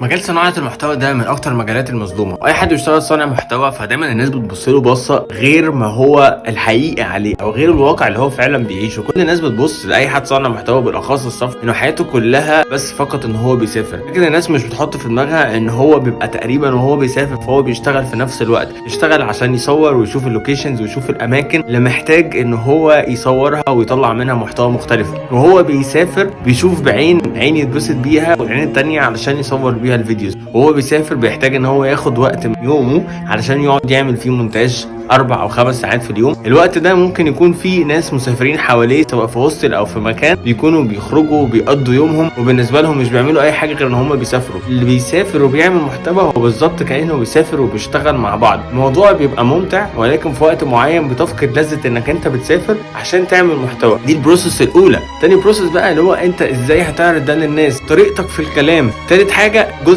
مجال صناعة المحتوى ده من أكتر المجالات المظلومة. أي حد بيشتغل صانع محتوى فدايما الناس بتبص له بصة غير ما هو الحقيقي عليه أو غير الواقع اللي هو فعلا بيعيشه. كل الناس بتبص لأي حد صانع محتوى، بالأخص السفر، إنه حياته كلها بس فقط إن هو بيسافر، لكن الناس مش بتحط في دماغها إن هو بيبقى تقريبا وهو بيسافر فهو بيشتغل في نفس الوقت، بيشتغل عشان يصور ويشوف ال locations ويشوف الأماكن اللي محتاج إن هو يصورها ويطلع منها محتوى مختلف. وهو بيسافر بيشوف بعين، عين يتبسط بيها والعين التانية علشان يصور بيها ال videos. وهو بيسافر بيحتاج ان هو ياخد وقت من يومه علشان يقعد يعمل فيه مونتاج 4 او 5 ساعات في اليوم. الوقت ده ممكن يكون فيه ناس مسافرين حواليه، سواء في hostel او في مكان، بيكونوا بيخرجوا وبيقضوا يومهم، وبالنسبة لهم مش بيعملوا اي حاجة غير ان هم بيسافروا. اللي بيسافر وبيعمل محتوى هو بالظبط كانه بيسافر وبيشتغل مع بعض. الموضوع بيبقى ممتع، ولكن في وقت معين بتفقد لذة انك انت بتسافر عشان تعمل محتوى. دي ال process الاولى. تاني process بقى اللي هو انت ازاي هتعرض ده للناس، طريقتك في الكلام. تالت حاجة جزء